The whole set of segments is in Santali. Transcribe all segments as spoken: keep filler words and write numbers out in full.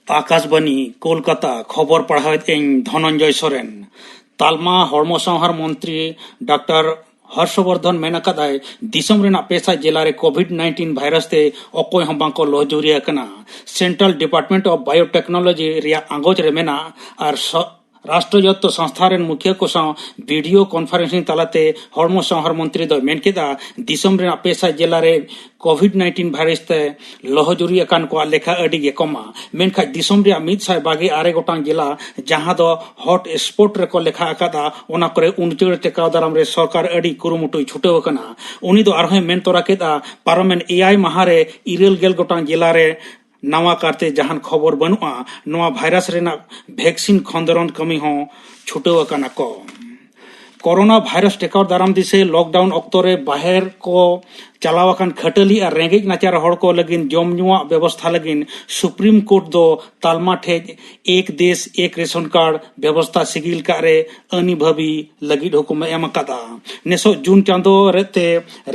ᱟᱠᱟᱥᱵᱟᱱᱤ, ᱠᱳᱞᱠᱟᱛᱟ᱾ ᱠᱷᱚᱵᱚᱨ ᱯᱟᱲᱦᱟᱣᱮᱫ ᱟᱹᱧ ᱫᱷᱚᱱᱚᱱᱡᱚᱭ ᱥᱚᱨᱮᱱ᱾ ᱛᱟᱞᱢᱟ ᱦᱚᱲᱢᱚ ᱥᱟᱶᱦᱟᱨ ᱢᱚᱱᱛᱨᱤ ᱰᱟᱠᱛᱟᱨ ᱦᱚᱨᱥᱚᱵᱚᱨᱫᱷᱚᱱ ᱢᱮᱱ ᱟᱠᱟᱫᱟᱭ, ᱫᱤᱥᱚᱢ ᱨᱮᱱᱟᱜ ᱯᱮ ᱥᱟᱭ ᱡᱮᱞᱟ ᱨᱮ ᱠᱳᱵᱷᱤᱰ ᱱᱟᱭᱤᱱᱴᱤᱱ ᱵᱷᱟᱭᱨᱟᱥ ᱛᱮ ᱚᱠᱚᱭ ᱦᱚᱸ ᱵᱟᱝᱠᱚ ᱞᱚᱦᱚᱡᱩᱨᱤ ᱟᱠᱟᱱᱟ᱾ Central Department of Biotechnology ᱨᱮᱭᱟᱜ ᱟᱸᱜᱚᱪ ᱨᱮ ᱢᱮᱱᱟᱜ ᱟᱨ ᱥᱚ-, ᱨᱟᱥᱴᱨᱚᱭᱚᱛᱛᱚ ᱥᱚᱝᱥᱛᱷᱟ ᱨᱮᱱ ᱢᱩᱠᱷᱤᱭᱟᱹ ᱠᱚ ᱥᱟᱶ video conferencing ᱛᱟᱞᱟᱛᱮ ᱦᱚᱲᱢᱚ ᱥᱟᱶᱦᱟᱨ ᱢᱚᱱᱛᱨᱤ ᱫᱚᱭ ᱢᱮᱱ ᱠᱮᱫᱟ, ᱫᱤᱥᱚᱢ ᱨᱮᱱᱟᱜ ᱯᱮ ᱥᱟᱭ ᱡᱮᱞᱟ ᱨᱮ ᱠᱳᱵᱷᱤᱰ ᱱᱟᱭᱤᱱᱴᱤᱱ ᱵᱷᱟᱭᱨᱟᱥ ᱛᱮ ᱞᱚᱦᱚᱡᱩᱨᱤ ᱟᱠᱟᱱ ᱠᱚᱣᱟᱜ ᱞᱮᱠᱷᱟ ᱟᱹᱰᱤ ᱜᱮ ᱠᱚᱢᱟ᱾ ᱢᱮᱱᱠᱷᱟᱱ ᱫᱤᱥᱚᱢ ᱨᱮᱭᱟᱜ ᱢᱤᱫ ᱥᱟᱭ ᱵᱟᱜᱮ ᱟᱨᱮ ᱜᱚᱴᱟᱝ ᱡᱮᱞᱟ, ᱡᱟᱦᱟᱸ ᱫᱚ hot spot ᱨᱮᱠᱚ ᱞᱮᱠᱷᱟ ᱟᱠᱟᱫᱟ, ᱚᱱᱟ ᱠᱚᱨᱮ ᱩᱱᱩᱪᱟᱹᱲ ᱴᱮᱠᱟᱣ ᱫᱟᱨᱟᱢ ᱨᱮ ᱥᱚᱨᱠᱟᱨ ᱟᱹᱰᱤ ᱠᱩᱨᱩᱢᱩᱴᱩᱭ ᱪᱷᱩᱴᱟᱹᱣ ᱟᱠᱟᱱᱟ᱾ ᱩᱱᱤ ᱫᱚ ᱟᱨᱦᱚᱸᱭ ᱢᱮᱱ ᱛᱚᱨᱟ ᱠᱮᱫᱟ, ᱯᱟᱨᱚᱢᱮᱱ ᱮᱭᱟᱭ ᱢᱟᱦᱟ ᱨᱮ ᱤᱨᱟᱹᱞ ᱜᱮᱞ ᱜᱚᱴᱟᱝ ᱡᱮᱞᱟ ᱨᱮ ᱱᱟᱣᱟ ᱠᱟᱨᱛᱮ ᱡᱟᱦᱟᱱ ᱠᱷᱚᱵᱚᱨ ᱵᱟᱹᱱᱩᱜᱼᱟ᱾ ᱱᱚᱣᱟ ᱵᱷᱟᱭᱨᱟᱥ ᱨᱮᱱᱟᱜ vaccine ᱠᱷᱚᱸᱫᱽᱨᱚᱱ ᱠᱟᱹᱢᱤ ᱦᱚᱸ ᱪᱷᱩᱴᱟᱹᱣ ᱟᱠᱟᱱᱟ ᱠᱚ᱾ ᱠᱳᱨᱳᱱᱟ ᱵᱷᱟᱭᱨᱟᱥ ᱴᱮᱠᱟᱣ ᱫᱟᱨᱟᱢ ᱫᱤᱥᱟᱹ lockdown ᱚᱠᱛᱚ ᱨᱮ ᱵᱟᱦᱮᱨ ᱠᱚ ᱪᱟᱞᱟᱣ ᱟᱠᱟᱱ ᱠᱷᱟᱹᱴᱟᱹᱞᱤ ᱟᱨ ᱨᱮᱸᱜᱮᱡ ᱱᱟᱪᱟᱨ ᱦᱚᱲ ᱠᱚ ᱞᱟᱹᱜᱤᱫ ᱡᱚᱢ ᱧᱩᱣᱟᱜ ᱵᱮᱵᱚᱥᱛᱷᱟ ᱞᱟᱹᱜᱤᱫ Supreme Court ᱫᱚ ᱛᱟᱞᱢᱟ ᱴᱷᱮᱡ ᱮᱠ ᱫᱮᱥ ᱮᱠ ᱨᱮᱥᱚᱱ ᱠᱟᱨᱰ ᱵᱮᱵᱚᱥᱛᱷᱟ ᱥᱤᱜᱤᱞ ᱠᱟᱜ ᱨᱮ ᱟᱹᱱᱤ ᱵᱷᱟᱹᱵᱤ ᱞᱟᱹᱜᱤᱫ ᱦᱩᱠᱩᱢᱮ ᱮᱢ ᱟᱠᱟᱫᱟ᱾ ᱱᱮᱥᱚᱜ ᱡᱩᱱ ᱪᱟᱸᱫᱚ ᱨᱮ ᱛᱮ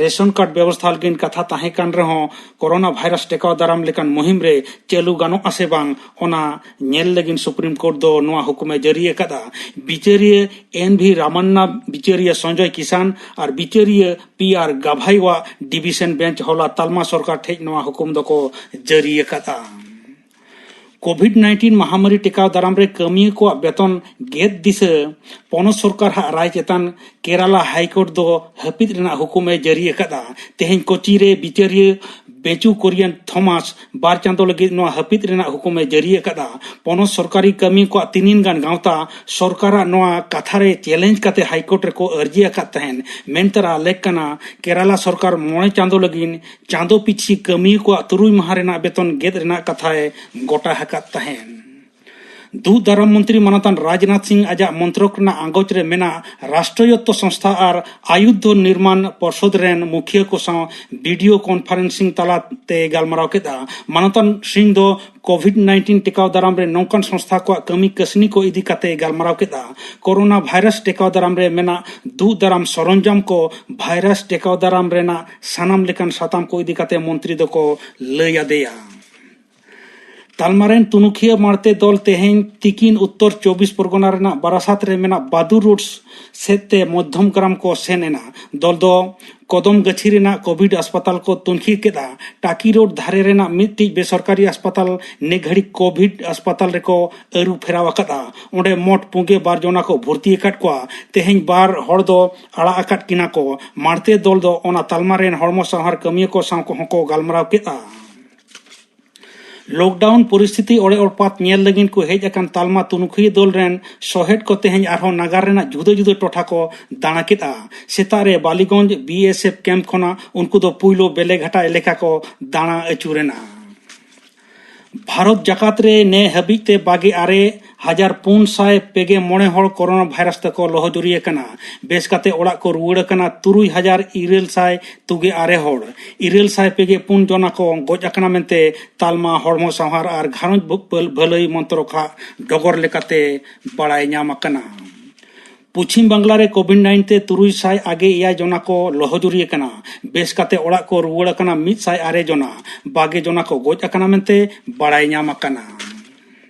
ᱨᱮᱥᱚᱱ ᱠᱟᱨᱰ ᱵᱮᱵᱚᱥᱛᱷᱟ ᱞᱟᱹᱜᱤᱫ ᱠᱟᱛᱷᱟ ᱛᱟᱦᱮᱸ ᱠᱟᱱ ᱨᱮᱦᱚᱸ, ᱠᱳᱨᱳᱱᱟ ᱵᱷᱟᱭᱨᱟᱥ ᱴᱮᱠᱟᱣ ᱫᱟᱨᱟᱢ ᱞᱮᱠᱟᱱ ᱢᱩᱦᱤᱢ ᱨᱮ ᱪᱟᱹᱞᱩ ᱜᱟᱱᱚᱜᱼᱟ ᱥᱮ ᱵᱟᱝ, ᱚᱱᱟ ᱧᱮᱞ ᱞᱟᱹᱜᱤᱫ Supreme Court ᱫᱚ ᱱᱚᱣᱟ ᱦᱩᱠᱩᱢᱮ ᱡᱟᱹᱨᱤ ᱟᱠᱟᱫᱟ᱾ ᱵᱤᱪᱟᱹᱨᱤᱭᱟᱹ ᱮᱱ ᱵᱷᱤ ᱨᱟᱢᱟᱱᱱᱟ, ᱵᱤᱪᱟᱹᱨᱤᱭᱟᱹ ᱥᱚᱧᱡᱚᱭ ᱠᱤᱥᱟᱱ ᱟᱨ ᱵᱤᱪᱟᱹᱨᱤᱭᱟᱹ ᱯᱤ ᱟᱨ ᱜᱟᱵᱷᱟᱭᱣᱟᱜ division bench ᱦᱚᱞᱟ ᱛᱟᱞᱢᱟ ᱥᱚᱨᱠᱟᱨ ᱴᱷᱮᱡ ᱱᱚᱣᱟ ᱦᱩᱠᱩᱢ ᱫᱚᱠᱚ ᱡᱟᱹᱨᱤ ᱟᱠᱟᱫᱟ᱾ ᱠᱳᱵᱷᱤᱰ ᱱᱟᱭᱤᱱᱴᱤᱱ ᱢᱟᱦᱟᱢᱟᱨᱤ ᱴᱮᱠᱟᱣ ᱫᱟᱨᱟᱢ ᱨᱮ ᱠᱟᱹᱢᱤᱭᱟᱹ ᱠᱚᱣᱟᱜ ᱵᱮᱛᱚᱱ ᱜᱮᱫ ᱫᱤᱥᱟᱹ ᱯᱚᱱᱚᱛ ᱥᱚᱨᱠᱟᱨ ᱦᱟᱜ ᱨᱟᱭ ᱪᱮᱛᱟᱱ ᱠᱮᱨᱟᱞᱟ ᱦᱟᱭᱠᱳᱨᱴ ᱫᱚ ᱦᱟᱹᱯᱤᱫ ᱨᱮᱱᱟᱜ ᱦᱩᱠᱩᱢᱮ ᱡᱟᱹᱨᱤ ᱟᱠᱟᱫᱟ᱾ ᱛᱮᱦᱮᱧ ᱠᱳᱪᱤ ᱨᱮ ᱵᱤᱪᱟᱹᱨᱤᱭᱟᱹ ᱵᱮᱪᱩ ᱠᱳᱨᱤᱭᱟᱱ ᱛᱷᱚᱢᱟᱥ ᱵᱟᱨ ᱪᱟᱸᱫᱚ ᱞᱟᱹᱜᱤᱫ ᱱᱚᱣᱟ ᱦᱟᱹᱯᱤᱫ ᱨᱮᱱᱟᱜ ᱦᱩᱠᱩᱢᱮ ᱡᱟᱹᱨᱤ ᱟᱠᱟᱫᱟ᱾ ᱯᱚᱱᱚᱛ ᱥᱚᱨᱠᱟᱨᱤ ᱠᱟᱹᱢᱤ ᱠᱚᱣᱟᱜ ᱛᱤᱱᱤᱱ ᱜᱟᱱ ᱜᱟᱶᱛᱟ ᱥᱚᱨᱠᱟᱨᱟᱜ ᱱᱚᱣᱟ ᱠᱟᱛᱷᱟ ᱨᱮ challenge ᱠᱟᱛᱮ ᱦᱟᱭᱠᱳᱨᱴ ᱨᱮᱠᱚ ᱟᱹᱨᱡᱤ ᱟᱠᱟᱫ ᱛᱟᱦᱮᱸᱱ᱾ ᱢᱮᱱᱛᱮᱨᱟ ᱞᱮᱠ ᱠᱟᱱᱟ, ᱠᱮᱨᱟᱞᱟ ᱥᱚᱨᱠᱟᱨ ᱢᱚᱬᱮ ᱪᱟᱸᱫᱚ ᱞᱟᱹᱜᱤᱫ ᱪᱟᱸᱫᱚ ᱯᱤᱪᱷᱤ ᱠᱟᱹᱢᱤᱭᱟᱹ ᱠᱚᱣᱟᱜ ᱛᱩᱨᱩᱭ ᱢᱟᱦᱟ ᱨᱮᱱᱟᱜ ᱵᱮᱛᱚᱱ ᱜᱮᱫ ᱨᱮᱱᱟᱜ ᱠᱟᱛᱷᱟᱭ ᱜᱚᱴᱟ ᱟᱠᱟᱫ ᱛᱟᱦᱮᱸᱱ᱾ ᱫᱩᱜ ᱫᱟᱨᱟᱢ ᱢᱚᱱᱛᱨᱤ ᱢᱟᱱᱚᱛᱟᱱ ᱨᱟᱡᱽᱱᱟᱛᱷ ᱥᱤᱝ ᱟᱡᱟᱜ ᱢᱚᱱᱛᱨᱚᱠ ᱨᱮᱱᱟᱜ ᱟᱸᱜᱚᱪ ᱨᱮ ᱢᱮᱱᱟᱜ ᱨᱟᱥᱴᱨᱚᱭᱚᱛᱛᱚ ᱥᱚᱝᱥᱛᱷᱟ ᱟᱨ ᱟᱭᱩᱫᱷᱭᱚ ᱱᱤᱨᱢᱟᱱ ᱯᱚᱨᱥᱚᱫ ᱨᱮᱱ ᱢᱩᱠᱷᱤᱭᱟᱹ ᱠᱚ ᱥᱟᱶ video conferencing ᱛᱟᱞᱟᱛᱮ ᱜᱟᱞᱢᱟᱨᱟᱣ ᱠᱮᱫᱟ᱾ ᱢᱟᱱᱚᱛᱟᱱ ᱥᱤᱝ ᱫᱚ ᱠᱳᱵᱷᱤᱰ ᱱᱟᱭᱤᱱᱴᱤᱱ ᱴᱮᱠᱟᱣ ᱫᱟᱨᱟᱢ ᱨᱮ ᱱᱚᱝᱠᱟᱱ ᱥᱚᱝᱥᱛᱷᱟ ᱠᱚᱣᱟᱜ ᱠᱟᱹᱢᱤ ᱠᱟᱹᱥᱱᱤ ᱠᱚ ᱤᱫᱤ ᱠᱟᱛᱮ ᱜᱟᱞᱢᱟᱨᱟᱣ ᱠᱮᱫᱟ᱾ ᱠᱳᱨᱳᱱᱟ ᱵᱷᱟᱭᱨᱟᱥ ᱴᱮᱠᱟᱣ ᱫᱟᱨᱟᱢ ᱨᱮ ᱢᱮᱱᱟᱜ ᱫᱩᱜ ᱫᱟᱨᱟᱢ ᱥᱚᱨᱚᱧᱡᱟᱢ ᱠᱚ, ᱵᱷᱟᱭᱨᱟᱥ ᱴᱮᱠᱟᱣ ᱫᱟᱨᱟᱢ ᱨᱮᱱᱟᱜ ᱥᱟᱱᱟᱢ ᱞᱮᱠᱟᱱ ᱥᱟᱛᱟᱢ ᱠᱚ ᱤᱫᱤ ᱠᱟᱛᱮ ᱢᱚᱱᱛᱨᱤ ᱫᱚᱠᱚ ᱞᱟᱹᱭ ᱟᱫᱮᱭᱟ᱾ ᱛᱟᱞᱢᱟ ᱨᱮᱱ ᱛᱩᱱᱩᱠᱷᱤᱭᱟᱹ ᱢᱟᱲᱛᱮ ᱫᱚᱞ ᱛᱮᱦᱮᱧ ᱛᱤᱠᱤᱱ ᱩᱛᱛᱚᱨ ᱪᱚᱵᱵᱤᱥ ᱯᱚᱨᱜᱚᱱᱟ ᱨᱮᱱᱟᱜ ᱵᱟᱨᱟᱥᱟᱛ ᱨᱮ ᱢᱮᱱᱟᱜ ᱵᱟᱫᱩᱨ ᱨᱳᱰ ᱥᱮᱫ ᱛᱮ ᱢᱚᱫᱽᱫᱷᱚᱢ ᱜᱨᱟᱢ ᱠᱚ ᱥᱮᱱ ᱮᱱᱟ᱾ ᱫᱚᱞ ᱫᱚ ᱠᱚᱫᱚᱢ ᱜᱟᱹᱪᱷᱤ ᱨᱮᱱᱟᱜ ᱠᱳᱵᱷᱤᱰ ᱦᱟᱥᱯᱟᱛᱟᱞ ᱠᱚ ᱛᱩᱱᱠᱷᱤ ᱠᱮᱫᱼᱟ᱾ ᱴᱟᱠᱤ ᱨᱳᱰ ᱫᱷᱟᱨᱮ ᱨᱮᱱᱟᱜ ᱢᱤᱫᱴᱤᱡ ᱵᱮᱥᱚᱨᱠᱟᱨᱤ ᱦᱟᱥᱯᱟᱛᱟᱞ ᱱᱮ ᱜᱷᱟᱹᱲᱤᱡ ᱠᱳᱵᱷᱤᱰ ᱦᱟᱥᱯᱟᱛᱟᱞ ᱨᱮᱠᱚ ᱟᱹᱨᱩ ᱯᱷᱮᱨᱟᱣ ᱟᱠᱟᱫᱼᱟ᱾ ᱚᱸᱰᱮ ᱢᱚᱴ ᱯᱩᱜᱮ ᱵᱟᱨ ᱡᱚᱱᱟ ᱠᱚ ᱵᱷᱚᱨᱛᱤ ᱟᱠᱟᱫ ᱠᱚᱣᱟ᱾ ᱛᱮᱦᱮᱧ ᱵᱟᱨ ᱦᱚᱲ ᱫᱚ ᱟᱲᱟᱜ ᱟᱠᱟᱫ ᱠᱤᱱᱟ ᱠᱚ᱾ ᱢᱟᱲᱛᱮ ᱫᱚᱞ ᱫᱚ ᱚᱱᱟ ᱛᱟᱞᱢᱟ ᱨᱮᱱ ᱦᱚᱲᱢᱚ ᱥᱟᱶᱟᱨ ᱠᱟᱹᱢᱤᱭᱟᱹ ᱠᱚ ᱥᱟᱶ ᱠᱚᱦᱚᱸ ᱠᱚ ᱜᱟᱞᱢᱟᱨᱟᱣ ᱠᱮᱫᱼᱟ᱾ ᱞᱚᱠᱰᱟᱣᱩᱱ ᱯᱚᱨᱤᱥᱛᱷᱤᱛᱤ ᱚᱲᱮ ᱚᱲᱯᱟᱛ ᱧᱮᱞ ᱞᱟᱹᱜᱤᱫ ᱠᱚ ᱦᱮᱡ ᱟᱠᱟᱱ ᱛᱟᱞᱢᱟ ᱛᱩᱱᱠᱷᱤᱭᱟᱹ ᱫᱚᱞ ᱨᱮᱱ ᱥᱚᱦᱮᱫ ᱠᱚ ᱛᱮᱦᱮᱧ ᱟᱨᱦᱚᱸ ᱱᱟᱜᱟᱨ ᱨᱮᱱᱟᱜ ᱡᱩᱫᱟᱹ ᱡᱩᱫᱟᱹ ᱴᱚᱴᱷᱟ ᱠᱚ ᱫᱟᱬᱟ ᱠᱮᱫᱼᱟ᱾ ᱥᱮᱛᱟᱜ ᱨᱮ ᱵᱟᱞᱤᱜᱚᱸᱡᱽ ᱵᱤ ᱮᱥ ᱮᱯᱷ ᱠᱮᱢᱯ ᱠᱷᱚᱱᱟᱜ ᱩᱱᱠᱩ ᱫᱚ ᱯᱩᱭᱞᱩ ᱵᱮᱞᱮᱜᱷᱟᱴᱟ ᱮᱞᱟᱠᱟ ᱠᱚ ᱫᱟᱬᱟ ᱟᱹᱪᱩᱨᱮᱱᱟ᱾ ᱵᱷᱟᱨᱚᱛ ᱡᱟᱠᱟᱛ ᱨᱮ ᱱᱮ ᱦᱟᱹᱵᱤᱡ ᱛᱮ ᱵᱟᱜᱮ ᱟᱨᱮ ᱦᱟᱡᱟᱨ ᱯᱩᱱ ᱥᱟᱭ ᱯᱮᱜᱮ ᱢᱚᱬᱮ ᱦᱚᱲ ᱠᱳᱨᱳᱱᱟ ᱵᱷᱟᱭᱨᱟᱥ ᱛᱮᱠᱚ ᱞᱚᱦᱚᱡᱩᱨᱤ ᱟᱠᱟᱱᱟ᱾ ᱵᱮᱥ ᱠᱟᱛᱮ ᱚᱲᱟᱜ ᱠᱚ ᱨᱩᱣᱟᱹᱲ ᱟᱠᱟᱱᱟ ᱛᱩᱨᱩᱭ ᱦᱟᱡᱟᱨ ᱤᱨᱟᱹᱞ ᱥᱟᱭ ᱛᱩᱜᱮ ᱟᱨᱮ ᱦᱚᱲ᱾ ᱤᱨᱟᱹᱞ ᱥᱟᱭ ᱯᱮᱜᱮ ᱯᱩᱱ ᱡᱚᱱᱟ ᱠᱚ ᱜᱚᱡ ᱟᱠᱟᱱᱟ ᱢᱮᱱᱛᱮ ᱛᱟᱞᱢᱟ ᱦᱚᱲᱢᱚ ᱥᱟᱶᱟᱨ ᱟᱨ ᱜᱷᱟᱨᱚᱸᱡᱽ ᱵᱷᱟᱹ-, ᱵᱷᱟᱹᱞᱟᱹᱭ ᱢᱚᱱᱛᱨᱚᱠ ᱟᱜ ᱰᱚᱜᱚᱨ ᱞᱮᱠᱟᱛᱮ ᱵᱟᱲᱟᱭ ᱧᱟᱢ ᱟᱠᱟᱱᱟ᱾ ᱯᱚᱪᱷᱤᱢ ᱵᱟᱝᱞᱟ ᱨᱮ ᱠᱳᱵᱷᱤᱰ ᱱᱟᱭᱤᱱ ᱛᱮ ᱛᱩᱨᱩᱭ ᱥᱟᱭ ᱟᱜᱮ ᱮᱭᱟᱭ ᱡᱚᱱᱟ ᱠᱚ ᱞᱚᱦᱚᱡᱩᱨᱤ ᱟᱠᱟᱱᱟ᱾ ᱵᱮᱥ ᱠᱟᱛᱮ ᱚᱲᱟᱜ ᱠᱚ ᱨᱩᱣᱟᱹᱲ ᱟᱠᱟᱱᱟ ᱢᱤᱫ ᱥᱟᱭ ᱟᱨᱮ ᱡᱚᱱᱟ᱾ ᱵᱟᱜᱮ ᱡᱚᱱᱟ ᱠᱚ ᱜᱚᱡ ᱟᱠᱟᱱᱟ ᱢᱮᱱᱛᱮ ᱵᱟᱲᱟᱭ ᱧᱟᱢ ᱟᱠᱟᱱᱟ᱾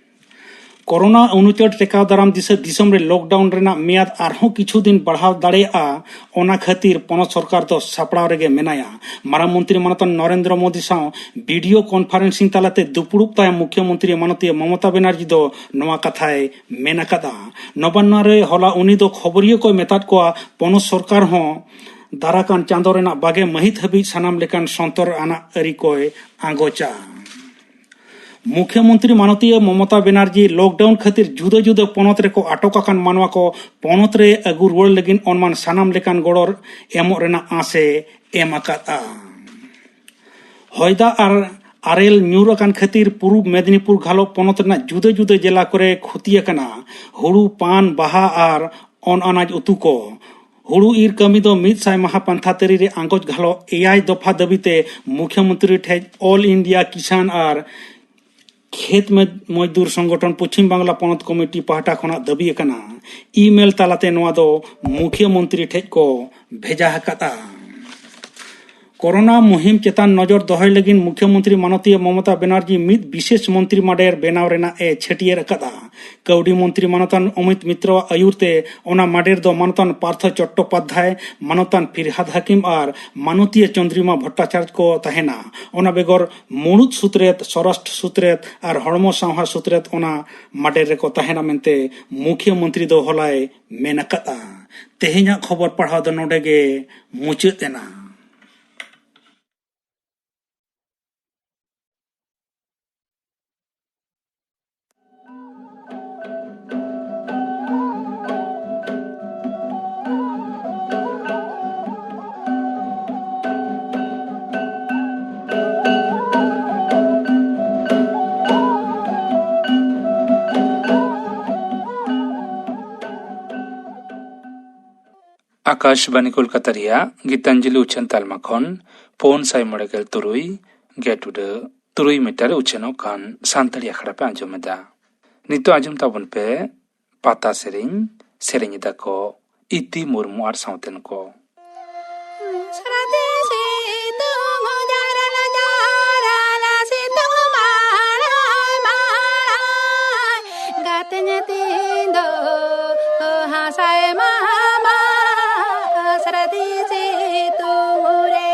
ᱠᱳᱨᱳᱱᱟ ᱩᱱᱩᱪᱟᱹᱴ ᱴᱮᱠᱟᱣ ᱫᱟᱨᱟᱢ ᱫᱤᱥᱟᱹ ᱫᱤᱥᱚᱢ ᱨᱮ ᱞᱚᱠᱰᱟᱣᱩᱱ ᱨᱮᱱᱟᱜ ᱢᱮᱭᱟᱫ ᱟᱨᱦᱚᱸ ᱠᱤᱪᱷᱩ ᱫᱤᱱ ᱵᱟᱲᱦᱟᱣ ᱫᱟᱲᱮᱭᱟᱜᱼᱟ, ᱚᱱᱟ ᱠᱷᱟᱹᱛᱤᱨ ᱯᱚᱱᱚᱛ ᱥᱚᱨᱠᱟᱨ ᱫᱚ ᱥᱟᱯᱲᱟᱣ ᱨᱮᱜᱮ ᱢᱮᱱᱟᱭᱟ᱾ ᱢᱟᱨᱟᱝ ᱢᱚᱱᱛᱨᱤ ᱢᱟᱱᱚᱛᱟᱱ ᱱᱚᱨᱮᱱᱫᱨᱚ ᱢᱳᱫᱤ ᱥᱟᱶ ᱵᱷᱤᱰᱤᱭᱳ ᱠᱚᱱᱯᱷᱟᱨᱮᱱᱥᱤᱝ ᱛᱟᱞᱟᱛᱮ ᱫᱩᱯᱲᱩᱵ ᱛᱟᱭᱚᱢ ᱢᱩᱠᱷᱭᱚᱢᱚᱱᱛᱨᱤ ᱢᱟᱱᱚᱛᱤᱭᱟᱹ ᱢᱚᱢᱚᱛᱟ ᱵᱮᱱᱟᱨᱡᱤ ᱫᱚ ᱱᱚᱣᱟ ᱠᱟᱛᱷᱟᱭ ᱢᱮᱱ ᱟᱠᱟᱫᱟ᱾ ᱱᱚᱵᱟᱱᱱᱚ ᱨᱮ ᱦᱚᱞᱟ ᱩᱱᱤ ᱫᱚ ᱠᱷᱚᱵᱚᱨᱤᱭᱟᱹ ᱠᱚᱭ ᱢᱮᱛᱟᱫ ᱠᱚᱣᱟ, ᱯᱚᱱᱚᱛ ᱥᱚᱨᱠᱟᱨ ᱦᱚᱸ ᱫᱟᱨᱟᱠᱟᱱ ᱪᱟᱸᱫᱚ ᱨᱮᱱᱟᱜ ᱵᱟᱜᱮ ᱢᱟᱹᱦᱤᱛ ᱦᱟᱹᱵᱤᱡ ᱥᱟᱱᱟᱢ ᱞᱮᱠᱟᱱ ᱥᱚᱱᱛᱚᱨ ᱟᱱᱟᱜ ᱟᱹᱨᱤ ᱠᱚᱭ ᱟᱸᱜᱚᱪᱟ᱾ ᱢᱩᱠᱷᱭᱚᱢᱚᱱᱛᱨᱤ ᱢᱟᱱᱚᱛᱤᱭᱟᱹ ᱢᱚᱢᱚᱛᱟ ᱵᱮᱱᱟᱨᱡᱤ ᱞᱚᱠᱰᱟᱣᱩᱱ ᱠᱷᱟᱹᱛᱤᱨ ᱡᱩᱫᱟᱹ ᱡᱩᱫᱟᱹ ᱯᱚᱱᱚᱛ ᱨᱮᱠᱚ ᱟᱴᱚᱠ ᱟᱠᱟᱱ ᱢᱟᱱᱣᱟ ᱠᱚ ᱯᱚᱱᱚᱛ ᱨᱮ ᱟᱹᱜᱩ ᱨᱩᱣᱟᱹᱲ ᱞᱟᱹᱜᱤᱫ ᱚᱱᱢᱟᱱ ᱥᱟᱱᱟᱢ ᱞᱮᱠᱟᱱ ᱜᱚᱲᱚ ᱮᱢᱚᱜ ᱨᱮᱱᱟᱜ ᱟᱸᱥ ᱮ ᱮᱢ ᱟᱠᱟᱫᱼᱟ᱾ ᱦᱚᱭ ᱫᱟᱜ ᱟᱨ ᱟᱨᱮᱞ ᱧᱩᱨ ᱟᱠᱟᱱ ᱠᱷᱟᱹᱛᱤᱨ ᱯᱩᱨᱩᱵ ᱢᱮᱫᱤᱱᱤᱯᱩᱨ ᱜᱷᱟᱞᱚᱜ ᱯᱚᱱᱚᱛ ᱨᱮᱱᱟᱜ ᱡᱩᱫᱟᱹ ᱡᱩᱫᱟᱹ ᱡᱮᱞᱟ ᱠᱚᱨᱮ ᱠᱷᱚᱛᱤ ᱟᱠᱟᱱᱟ ᱦᱩᱲᱩ, ᱯᱟᱱ, ᱵᱟᱦᱟ ᱟᱨ ᱚᱱ ᱟᱱᱟᱡ ᱩᱛᱩ ᱠᱚ᱾ ᱦᱩᱲᱩ ᱤᱨ ᱠᱟᱹᱢᱤ ᱫᱚ ᱢᱤᱫ ᱥᱟᱭ ᱢᱟᱦᱟ ᱯᱟᱱᱛᱷᱟ ᱛᱟᱹᱨᱤ ᱨᱮ ᱟᱸᱜᱚᱪ ᱜᱷᱟᱞᱚᱜ ᱮᱭᱟᱭ ᱫᱚᱯᱷᱟ ᱫᱟᱹᱵᱤᱛᱮ ᱢᱩᱠᱷᱭᱚᱢᱚᱱᱛᱨᱤ ᱴᱷᱮᱡ ᱚᱞ ᱤᱱᱰᱤᱭᱟ ᱠᱤᱥᱟᱱ ᱟᱨ ᱠᱷᱮᱛ ᱢᱚᱡ-, ᱢᱚᱡᱫᱩᱨ ᱥᱚᱝᱜᱚᱴᱷᱚᱱ ᱯᱚᱪᱷᱤᱢ ᱵᱟᱝᱞᱟ ᱯᱚᱱᱚᱛ ᱠᱚᱢᱤᱴᱤ ᱯᱟᱦᱴᱟ ᱠᱷᱚᱱᱟᱜ ᱫᱟᱹᱵᱤ ᱟᱠᱟᱱᱟ᱾ ᱤᱢᱮᱞ ᱛᱟᱞᱟᱛᱮ ᱱᱚᱣᱟ ᱫᱚ ᱢᱩᱠᱷᱭᱚᱢᱚᱱᱛᱨᱤ ᱴᱷᱮᱡ ᱠᱚ ᱵᱷᱮᱡᱟ ᱟᱠᱟᱫᱼᱟ᱾ ᱠᱳᱨᱳᱱᱟ ᱢᱩᱦᱤᱢ ᱪᱮᱛᱟᱱ ᱱᱚᱡᱚᱨ ᱫᱚᱦᱚᱭ ᱞᱟᱹᱜᱤᱫ ᱢᱩᱠᱷᱭᱚᱢᱚᱱᱛᱨᱤ ᱢᱟᱱᱚᱛᱤᱭᱟᱹ ᱢᱚᱢᱚᱛᱟ ᱵᱮᱱᱟᱨᱡᱤ ᱢᱤᱫ ᱵᱤᱥᱮᱥ ᱢᱚᱱᱛᱨᱤ ᱢᱟᱰᱮᱨ ᱵᱮᱱᱟᱣ ᱨᱮᱱᱟᱜ ᱮ ᱪᱷᱟᱹᱴᱭᱟᱹᱨ ᱟᱠᱟᱫᱼᱟ᱾ ᱠᱟᱹᱣᱰᱤ ᱢᱚᱱᱛᱨᱤ ᱢᱟᱱᱚᱛᱟᱱ ᱚᱢᱤᱛ ᱢᱤᱛᱨᱚᱣᱟᱜ ᱟᱹᱭᱩᱨ ᱛᱮ ᱚᱱᱟ ᱢᱟᱰᱮᱨ ᱫᱚ ᱢᱟᱱᱚᱛᱟᱱ ᱯᱟᱨᱛᱷᱚ ᱪᱚᱴᱴᱳᱯᱟᱫᱽᱫᱷᱟᱭ, ᱢᱟᱱᱚᱛᱟᱱ ᱯᱷᱤᱨᱦᱟᱫ ᱦᱟᱹᱠᱤᱢ ᱟᱨ ᱢᱟᱱᱚᱛᱤᱭᱟᱹ ᱪᱚᱱᱫᱨᱤᱢᱟ ᱵᱷᱚᱴᱴᱟᱪᱟᱨᱡᱽ ᱠᱚ ᱛᱟᱦᱮᱱᱟ᱾ ᱚᱱᱟ ᱵᱮᱜᱚᱨ ᱢᱩᱬᱩᱫ ᱥᱩᱛᱨᱮᱛ, ᱥᱚᱨᱟᱥᱴᱨ ᱥᱩᱛᱨᱮᱛ ᱟᱨ ᱦᱚᱲᱢᱚ ᱥᱟᱶᱦᱟ ᱥᱩᱛᱨᱮᱛ ᱚᱱᱟ ᱢᱟᱰᱮᱨ ᱨᱮᱠᱚ ᱛᱟᱦᱮᱱᱟ ᱢᱮᱱᱛᱮ ᱢᱩᱠᱷᱭᱟᱹ ᱢᱚᱱᱛᱨᱤ ᱫᱚ ᱦᱚᱞᱟᱭ ᱢᱮᱱ ᱟᱠᱟᱫᱼᱟ᱾ ᱛᱮᱦᱮᱧᱟᱜ ᱠᱷᱚᱵᱚᱨ ᱯᱟᱲᱦᱟᱣ ᱫᱚ ᱱᱚᱰᱮ ᱜᱮ ᱢᱩᱪᱟᱹᱫ ᱮᱱᱟ᱾ ᱟᱠᱟᱥᱵᱟᱱᱤ ᱠᱳᱞᱠᱟᱛᱟ ᱨᱮᱭᱟᱜ ᱜᱤᱛᱟᱧᱡᱚᱞᱤ ᱩᱪᱷᱟᱹᱱ ᱛᱟᱞᱢᱟ ᱠᱷᱚᱱ ᱯᱩᱱ ᱥᱟᱭ ᱢᱚᱬᱮ ᱜᱮᱞ ᱛᱩᱨᱩᱭ ᱜᱮᱴ ᱩᱰᱟᱹ ᱛᱩᱨᱩᱭ ᱢᱤᱴᱟᱨ ᱨᱮ ᱩᱪᱷᱟᱹᱱᱚᱜ ᱠᱟᱱ ᱥᱟᱱᱛᱟᱲᱤ ᱟᱠᱷᱲᱟ ᱯᱮ ᱟᱸᱡᱚᱢ ᱮᱫᱟ᱾ ᱱᱤᱛᱚᱜ ᱟᱸᱡᱚᱢ ᱛᱟᱵᱚᱱ ᱯᱮ ᱯᱟᱛᱟ ᱥᱮᱨᱮᱧ, ᱥᱮᱨᱮᱧ ᱮᱫᱟ ᱠᱚ ᱤᱛᱤ ᱢᱩᱨᱢᱩ ᱟᱨ ᱥᱟᱶᱛᱮᱱ ᱠᱚ᱾ ᱥᱟᱨᱟᱫᱤᱱ ᱥᱤᱛᱩᱝ ᱡᱟᱨᱟᱞᱟ ᱡᱟᱨᱟᱞᱟ ᱥᱤᱛᱩᱝ ᱢᱟᱲᱟᱭ ᱢᱟᱲᱟᱭ ᱜᱟᱛᱮᱧ ᱛᱤᱧ ᱫᱚ ᱦᱟᱥᱟᱭ ᱢᱟᱢᱟ ᱥᱟᱨᱟᱫᱤᱱ ᱥᱤᱛᱩᱝ ᱨᱮ᱾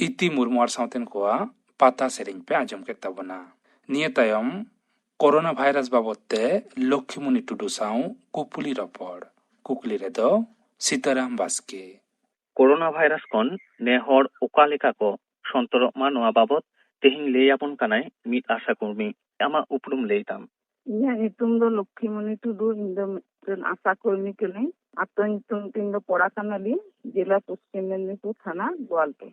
ᱯᱤᱛᱤ ᱢᱩᱨᱢᱩ ᱟᱨ ᱥᱟᱶᱛᱮᱱ ᱠᱚᱣᱟᱜ ᱯᱟᱛᱟ ᱥᱮᱨᱮᱧ ᱯᱮ ᱟᱸᱡᱚᱢ ᱠᱮᱫ ᱛᱟᱵᱚᱱᱟ᱾ ᱱᱤᱭᱟᱹ ᱛᱟᱭᱚᱢ ᱠᱳᱨᱳᱱᱟ ᱵᱷᱟᱭᱨᱟᱥ ᱵᱟᱵᱚᱛ ᱛᱮ ᱞᱚᱠᱠᱷᱤᱢᱩᱱᱤ ᱴᱩᱰᱩ ᱥᱟᱶ ᱠᱩᱠᱞᱤ ᱨᱚᱯᱚᱲ᱾ ᱠᱩᱠᱞᱤ ᱨᱮᱫᱚ ᱥᱤᱛᱟᱨᱟᱢ ᱵᱟᱥᱠᱮ᱾ ᱠᱳᱨᱳᱱᱟ ᱵᱷᱟᱭᱨᱟᱥ ᱠᱷᱚᱱ ᱱᱮ ᱦᱚᱲ ᱚᱠᱟ ᱞᱮᱠᱟ ᱠᱚ ᱥᱚᱱᱛᱚᱨᱚᱜ ᱢᱟ, ᱱᱚᱣᱟ ᱵᱟᱵᱚᱛ ᱛᱮᱦᱮᱧ ᱞᱟᱹᱭ ᱟᱵᱚᱱ ᱠᱟᱱᱟᱭ ᱢᱤᱫ ᱟᱥᱟ ᱠᱚᱨᱢᱤ᱾ ᱟᱢᱟᱜ ᱩᱯᱨᱩᱢ ᱞᱟᱹᱭ ᱛᱟᱢ᱾ ᱤᱧᱟᱹᱜ ᱧᱩᱛᱩᱢ ᱫᱚ ᱞᱚᱠᱠᱷᱤᱢᱚᱱᱤ ᱴᱩᱰᱩ᱾ ᱤᱧ ᱫᱚ ᱢᱤᱫᱴᱮᱱ ᱟᱥᱟ ᱠᱚᱨᱢᱤ ᱠᱟᱹᱱᱟᱹᱧ᱾ ᱟᱛᱳ ᱧᱩᱛᱩᱢ ᱛᱤᱧ ᱫᱚ ᱯᱚᱲᱟ ᱠᱟᱱᱟᱞᱤ, ᱡᱮᱞᱟ ᱯᱚᱥᱪᱤᱢ ᱢᱮᱫᱽᱱᱤᱯᱩᱨ, ᱛᱷᱟᱱᱟ ᱜᱳᱣᱟᱞᱛᱳᱲ᱾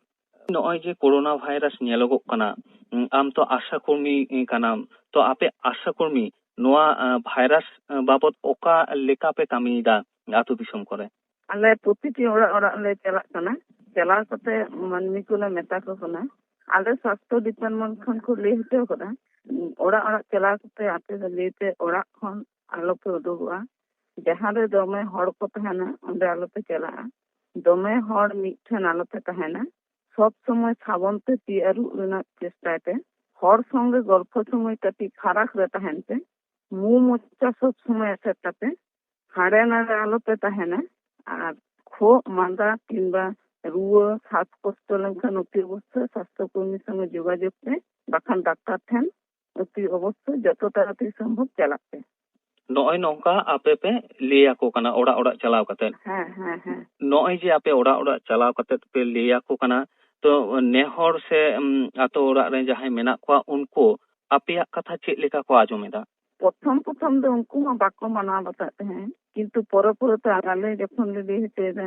ᱱᱚᱜᱼᱚᱭ ᱡᱮ ᱠᱳᱨᱳᱱᱟ ᱵᱷᱟᱭᱨᱟᱥ ᱧᱮᱞᱚᱜᱚᱜ ᱠᱟᱱᱟ, ᱩᱸ, ᱟᱢ ᱛᱚ ᱟᱥᱟ ᱠᱚᱨᱢᱤ, ᱮ, ᱠᱟᱱᱟᱢ, ᱛᱚ ᱟᱯᱮ ᱟᱥᱟ ᱠᱚᱨᱢᱤ ᱱᱚᱣᱟ, ᱮ, ᱵᱷᱟᱭᱨᱟᱥ, ᱮ, ᱵᱟᱵᱚᱛ ᱚᱠᱟ ᱞᱮᱠᱟ ᱯᱮ ᱠᱟᱹᱢᱤᱭᱮᱫᱟ ᱟᱹᱛᱩ ᱫᱤᱥᱚᱢ ᱠᱚᱨᱮ? ᱟᱞᱮ ᱯᱨᱚᱛᱤᱴᱤ ᱚᱲᱟᱜ ᱚᱲᱟᱜ ᱞᱮ ᱪᱟᱞᱟᱜ ᱠᱟᱱᱟ᱾ ᱪᱟᱞᱟᱣ ᱠᱟᱛᱮ ᱢᱟᱹᱱᱢᱤ ᱠᱚᱞᱮ ᱢᱮᱛᱟ ᱠᱚ ᱠᱟᱱᱟ᱾ ᱟᱞᱮ ᱥᱟᱥᱛᱷᱚ ᱰᱤᱯᱟᱨᱴᱢᱮᱱᱴ ᱠᱷᱚᱱ ᱠᱚ ᱞᱟᱹᱭ ᱦᱚᱪᱚ ᱠᱟᱫᱟ, ᱚᱲᱟᱜ ᱚᱲᱟᱜ ᱪᱟᱞᱟᱣ ᱠᱟᱛᱮ ᱟᱯᱮ ᱫᱚ ᱞᱟᱹᱭ ᱯᱮ, ᱚᱲᱟᱜ ᱠᱷᱚᱱ ᱟᱞᱚ ᱯᱮ ᱩᱰᱩᱠᱚᱜᱼᱟ᱾ ᱡᱟᱦᱟᱸ ᱨᱮ ᱫᱚᱢᱮ ᱦᱚᱲ ᱠᱚ ᱛᱟᱦᱮᱱᱟ, ᱚᱸᱰᱮ ᱟᱞᱚ ᱯᱮ ᱪᱟᱞᱟᱜᱼᱟ᱾ ᱫᱚᱢᱮ ᱦᱚᱲ ᱢᱤᱫ ᱴᱷᱮᱱ ᱟᱞᱚ ᱯᱮ ᱛᱟᱦᱮᱱᱟ᱾ ᱥᱚᱵ ᱥᱚᱢᱚᱭ ᱥᱟᱵᱚᱱ ᱛᱮ ᱛᱤ ᱟᱹᱨᱩᱵ ᱨᱮᱱᱟᱜ ᱪᱮᱥᱴᱟᱭ ᱯᱮ᱾ ᱦᱚᱲ ᱥᱚᱸᱜᱮ ᱜᱚᱞᱯᱷᱚ ᱥᱚᱢᱚᱭ ᱠᱟᱹᱴᱤᱡ ᱯᱷᱟᱨᱟᱠ ᱨᱮ ᱛᱟᱦᱮᱱ ᱯᱮ᱾ ᱢᱩ ᱢᱚᱪᱟ ᱥᱚᱵ ᱥᱚᱢᱚᱭ ᱮᱥᱮᱫ ᱛᱟᱯᱮ᱾ ᱦᱟᱸᱰᱮ ᱱᱟᱰᱮ ᱟᱞᱚ ᱯᱮ ᱛᱟᱦᱮᱱᱟ᱾ ᱟᱨ ᱠᱷᱩᱜ ᱢᱟᱸᱫᱟ ᱠᱤᱝᱵᱟ ᱨᱩᱣᱟᱹ ᱥᱟᱥ ᱠᱚᱥᱴᱚ ᱞᱮᱱᱠᱷᱟᱱ ᱚᱛᱤ ᱚᱵᱚᱥᱥᱳᱭ ᱥᱟᱥᱛᱷᱚ ᱠᱚᱨᱢᱤ ᱥᱚᱸᱜᱮ ᱡᱳᱜᱟᱡᱳᱜᱽ ᱯᱮ, ᱵᱟᱠᱷᱟᱱ ᱰᱟᱠᱛᱟᱨ ᱴᱷᱮᱱ ᱚᱛᱤ ᱚᱵᱚᱥᱥᱳᱭ ᱡᱚᱛᱚ ᱛᱟᱲᱟᱛᱟᱲᱤ ᱥᱚᱢᱵᱷᱚᱵ ᱪᱟᱞᱟᱜ ᱯᱮ᱾ ᱱᱚᱜᱼᱚᱭ ᱱᱚᱝᱠᱟ ᱟᱯᱮ ᱯᱮ ᱞᱟᱹᱭ ᱟᱠᱚ ᱠᱟᱱᱟ ᱚᱲᱟᱜ ᱚᱲᱟᱜ ᱪᱟᱞᱟᱣ ᱠᱟᱛᱮ? ᱦᱮᱸ, ᱦᱮᱸ, ᱦᱮᱸ᱾ ᱱᱚᱜᱼᱚᱭ ᱡᱮ ᱟᱯᱮ ᱚᱲᱟᱜ ᱚᱲᱟᱜ ᱪᱟᱞᱟᱣ ᱠᱟᱛᱮ ᱯᱮ ᱞᱟᱹᱭ ᱟᱠᱚ ᱠᱟᱱᱟ, ᱛᱚ ᱱᱮ ᱦᱚᱲ ᱥᱮ, ᱩᱢ, ᱟᱛᱳ ᱚᱲᱟᱜ ᱨᱮ ᱡᱟᱦᱟᱸᱭ ᱢᱮᱱᱟᱜ ᱠᱚᱣᱟ, ᱩᱱᱠᱩ ᱟᱯᱮᱭᱟᱜ ᱠᱟᱛᱷᱟ ᱪᱮᱫ ᱞᱮᱠᱟ ᱠᱚ ᱟᱸᱡᱚᱢ ᱮᱫᱟ? ᱯᱨᱚᱛᱷᱚᱢ ᱯᱨᱚᱛᱷᱚᱢ ᱫᱚ ᱩᱱᱠᱩ ᱢᱟ ᱵᱟᱠᱚ ᱢᱟᱱᱟᱣ ᱵᱟᱛᱟᱜ ᱛᱟᱦᱮᱸᱫ, ᱠᱤᱱᱛᱩ ᱯᱚᱨᱮ ᱯᱚᱨᱮ ᱛᱮ ᱟᱞᱮ ᱡᱚᱠᱷᱚᱱ ᱞᱮ ᱞᱟᱹᱭ ᱦᱚᱪᱚᱭᱮᱫᱟ,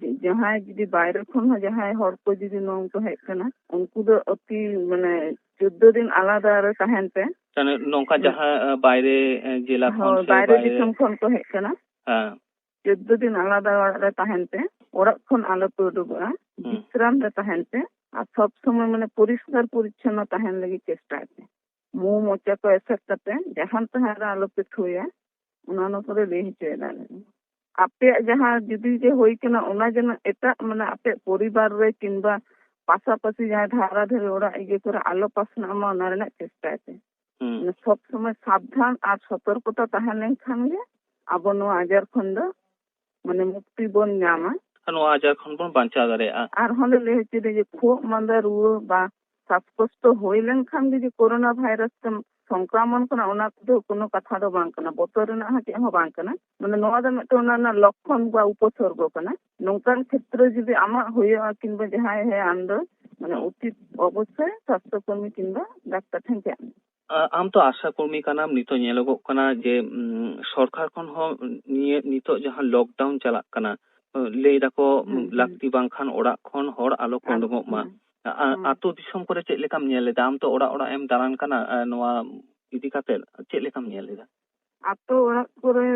ᱡᱮ ᱡᱟᱦᱟᱸᱭ ᱡᱩᱫᱤ ᱵᱟᱭᱨᱮ ᱠᱷᱚᱱ ᱦᱚᱸ ᱡᱟᱦᱟᱸᱭ ᱦᱚᱲ ᱠᱚ ᱡᱩᱫᱤ ᱱᱚᱝᱠᱟ ᱦᱮᱡ ᱠᱟᱱᱟ, ᱩᱱᱠᱩ ᱫᱚ ᱚᱛᱤ, ᱢᱟᱱᱮ, ᱪᱳᱫᱫᱳ ᱫᱤᱱ ᱟᱞᱟᱫᱟ ᱨᱮ ᱛᱟᱦᱮᱱ ᱯᱮ᱾ ᱛᱟᱦᱞᱮ ᱱᱚᱝᱠᱟ ᱦᱩᱸ᱾ ᱡᱟᱦᱟᱸ, ᱟ, ᱵᱟᱭᱨᱮ, ᱮ, ᱡᱮᱞᱟ ᱠᱷᱚᱱ ᱦᱳᱭ, ᱥᱮ ᱵᱟᱭᱨᱮ ᱵᱟᱭᱨᱮ ᱫᱤᱥᱚᱢ ᱠᱷᱚᱱ ᱠᱚ ᱦᱮᱡ ᱠᱟᱱᱟ᱾ ᱦᱮᱸ᱾ ᱪᱳᱫᱫᱳ ᱫᱤᱱ ᱟᱞᱟᱫᱟ ᱚᱲᱟᱜ ᱨᱮ ᱛᱟᱦᱮᱱ ᱯᱮ, ᱚᱲᱟᱜ ᱠᱷᱚᱱ ᱟᱞᱚ ᱯᱮ ᱩᱰᱩᱠᱚᱜᱼᱟ, ᱦᱩᱸ᱾ ᱵᱤᱥᱨᱟᱢ ᱨᱮ ᱛᱟᱦᱮᱱ ᱯᱮ, ᱟᱨ ᱥᱚᱵ ᱥᱚᱢᱚᱭ, ᱢᱟᱱᱮ, ᱯᱚᱨᱤᱥᱠᱟᱨ ᱯᱚᱨᱤᱪᱷᱚᱱᱱᱚ ᱛᱟᱦᱮᱱ ᱞᱟᱹᱜᱤᱫ ᱪᱮᱥᱴᱟᱭ ᱯᱮ᱾ ᱢᱩ ᱢᱚᱪᱟ ᱠᱚ ᱮᱥᱮᱫ ᱠᱟᱛᱮ ᱡᱟᱦᱟᱱ ᱛᱟᱦᱟᱸ ᱨᱮ ᱟᱞᱚ ᱯᱮ ᱛᱷᱩᱭᱟ, ᱚᱱᱟ ᱚᱱᱟ ᱠᱚᱨᱮ ᱞᱟᱹᱭ ᱦᱚᱪᱚᱭᱮᱫᱟ ᱞᱮ᱾ ᱟᱯᱮᱭᱟᱜ ᱡᱟᱦᱟᱸ ᱡᱩᱫᱤ ᱡᱮ ᱦᱩᱭ ᱠᱟᱱᱟ, ᱚᱱᱟ ᱡᱮᱱᱚ ᱮᱴᱟᱜ, ᱢᱟᱱᱮ, ᱟᱯᱮᱭᱟᱜ ᱯᱚᱨᱤᱵᱟᱨ ᱨᱮ ᱠᱤᱝᱵᱟ ᱯᱟᱥᱟᱯᱟᱥᱤ ᱡᱟᱦᱟᱸ ᱫᱷᱟᱨᱟ ᱫᱷᱟᱨᱮ ᱚᱲᱟᱜ ᱤᱭᱟᱹ ᱠᱚᱨᱮ ᱟᱞᱚ ᱯᱟᱥᱱᱟᱜ ᱢᱟ, ᱚᱱᱟ ᱨᱮᱱᱟᱜ ᱪᱮᱥᱴᱟᱭ ᱯᱮ᱾ ᱦᱩᱸ᱾ ᱢᱟᱱᱮ, ᱥᱚᱵ ᱥᱚᱢᱚᱭ ᱥᱟᱵᱫᱷᱟᱱ ᱟᱨ ᱥᱚᱛᱚᱨᱠᱚᱛᱟ ᱛᱟᱦᱮᱸ ᱞᱮᱱᱠᱷᱟᱱ ᱜᱮ ᱟᱵᱚ ᱱᱚᱣᱟ ᱟᱡᱟᱨ ᱠᱷᱚᱱ ᱫᱚ, ᱢᱟᱱᱮ, ᱢᱩᱠᱛᱤ ᱵᱚᱱ ᱧᱟᱢᱟ᱾ ᱱᱚᱣᱟ ᱟᱡᱟᱨ ᱠᱷᱚᱱ ᱵᱚᱱ ᱵᱟᱧᱪᱟᱣ ᱫᱟᱲᱮᱭᱟᱜᱼᱟ᱾ ᱟᱨᱦᱚᱸ ᱞᱮ ᱞᱟᱹᱭ ᱦᱚᱪᱚᱭᱮᱫᱟ ᱡᱮ ᱠᱷᱩᱜ ᱢᱟᱸᱫᱟ ᱨᱩᱣᱟᱹ ᱵᱟ ᱥᱟᱥᱠᱚᱥᱴᱚ ᱦᱩᱭ ᱞᱮᱱᱠᱷᱟᱱ ᱜᱮ ᱡᱮ ᱠᱳᱨᱳᱱᱟ ᱵᱷᱟᱭᱨᱟᱥ ᱛᱮ ᱥᱚᱝᱠᱨᱚᱢᱚᱱ ᱠᱟᱱᱟ, ᱚᱱᱟ ᱠᱚᱫᱚ ᱠᱳᱱᱳ ᱠᱟᱛᱷᱟ ᱫᱚ ᱵᱟᱝ ᱠᱟᱱᱟ, ᱵᱚᱛᱚᱨ ᱨᱮᱱᱟᱜ ᱦᱚᱸ ᱪᱮᱫ ᱦᱚᱸ ᱵᱟᱝ ᱠᱟᱱᱟ᱾ ᱢᱟᱱᱮ ᱱᱚᱣᱟ ᱫᱚ ᱢᱤᱫᱴᱮᱱ ᱚᱱᱟ ᱨᱮᱱᱟᱜ ᱞᱚᱠᱠᱷᱚᱱ ᱵᱟ ᱩᱯᱚᱥᱚᱨᱜᱚ ᱠᱟᱱᱟ᱾ ᱱᱚᱝᱠᱟᱱ ᱠᱷᱮᱛᱨᱮ ᱡᱩᱫᱤ ᱟᱢᱟᱜ ᱦᱩᱭᱩᱜᱼᱟ ᱠᱤᱝᱵᱟ ᱡᱟᱦᱟᱸᱭ ᱦᱮᱸ ᱟᱢ ᱫᱚ ᱢᱟᱱᱮ ᱦᱩᱸ᱾ ᱩᱪᱤᱛ ᱚᱵᱚᱥᱥᱳᱭ ᱥᱟᱥᱛᱷᱚ ᱠᱚᱨᱢᱤ ᱠᱤᱝᱵᱟ ᱰᱟᱠᱛᱟᱨ ᱴᱷᱮᱱ ᱪᱟᱜ ᱢᱮ᱾ ᱟ-, ᱟᱢ ᱛᱚ ᱟᱥᱟ ᱠᱚᱨᱢᱤ ᱠᱟᱱᱟᱢ, ᱱᱤᱛᱚᱜ ᱧᱮᱞᱚᱜᱚᱜ ᱠᱟᱱᱟ ᱡᱮ, ᱩᱢ, ᱥᱚᱨᱠᱟᱨ ᱠᱷᱚᱱ ᱦᱚᱸ ᱱᱤᱭᱟᱹ ᱱᱤᱛᱚᱜ ᱡᱟᱦᱟᱸ ᱞᱚᱠᱰᱟᱣᱩᱱ ᱪᱟᱞᱟᱜ ᱠᱟᱱᱟ, ᱞᱟᱹᱭ ᱫᱟᱠᱚ, ᱦᱩᱸ, ᱦᱩᱸ᱾ ᱞᱟᱹᱠᱛᱤ ᱵᱟᱝᱠᱷᱟᱱ ᱚᱲᱟᱜ ᱠᱷᱚᱱ ᱦᱚᱲ ᱟᱞᱚ ᱠᱚ ᱟᱞᱚ ᱩᱰᱩᱝᱚᱜ ᱢᱟ᱾ ᱦᱩᱸ᱾ ᱟ-, ᱟ-, ᱦᱩᱸ᱾ ᱟᱛᱳ ᱫᱤᱥᱚᱢ ᱠᱚᱨᱮ ᱪᱮᱫ ᱞᱮᱠᱟᱢ ᱧᱮᱞ ᱮᱫᱟ? ᱟᱢ ᱛᱚ ᱚᱲᱟᱜ ᱚᱲᱟᱜ ᱮᱢ ᱫᱟᱬᱟᱱ ᱠᱟᱱᱟ, ᱟ, ᱱᱚᱣᱟ ᱤᱫᱤ ᱠᱟᱛᱮ ᱪᱮᱫ ᱞᱮᱠᱟᱢ ᱧᱮᱞ ᱮᱫᱟ? ᱟᱛᱳ ᱚᱲᱟᱜ ᱠᱚᱨᱮ,